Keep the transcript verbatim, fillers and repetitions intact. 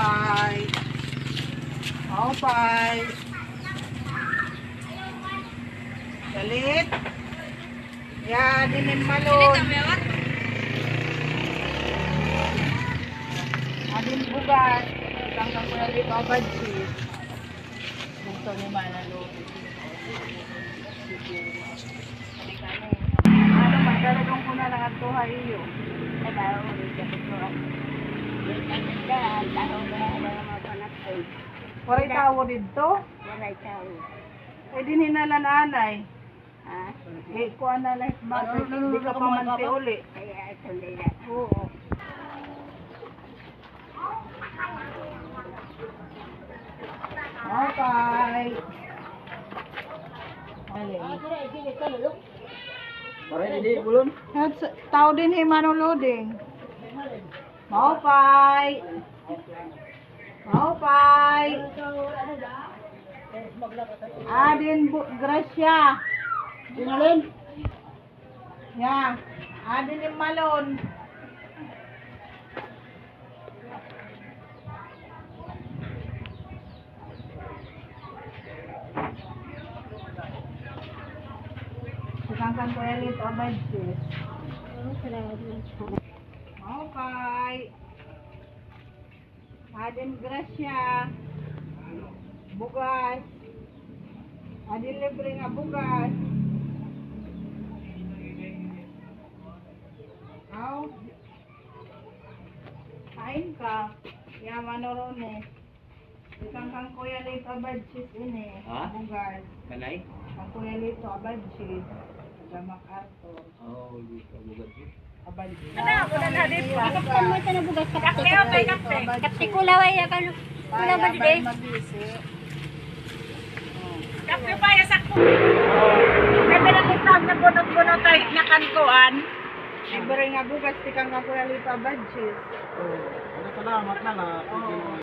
Pay. Maupay. Galit. Ya, adi in malon. Adi in bugas. Tikang kan Kuya Lito Abadjis. Gusto ni Mana Lolo. Ano, magdaragan ko na lang adto ha iyo. Trabaho, ulit ako po. Ulit ako sa trabaho, mga panahon. Waray tawo didto? Waray tawo. Eh, dinhi na la nanay. Ha? Eh, kuan na la, bakit di ka pa man ti uli? Kaya ito nila. Oo. Okay. Alin? Waray na di bulon. At sa, tao dinhi manuloding. Maupay. Maupay. Adi in bu-, grasya. Sinulin? Ya. Adi in malon. Tikang kan Kuya Lito Abadjis. Oo, salamat. Okay. Adi in grasya. Bugas. Adi in libre nga bugas. Aw. Kain ka. Ya, Mano Rone. Tikang kan Kuya Lito Abadjis ini. Ha? Bugas. Kanay? Kan Kuya Lito Abadjis. Taga MacArthur. Oh, Lito Abadjis. Abadjis. Ano, wala na di pa. Kaptan mo ito na bugas, kapte. Kapte, kapte. Kapte ko, laway, ya, kan, wala ba di? Kape pa, ya, sakto. Kami na kita, nagbunot-bunot ay nakankuan. Libre nga bugas, tikang kan Kuya Lito Abadjis. Oh, ano, salamat na la. Oh.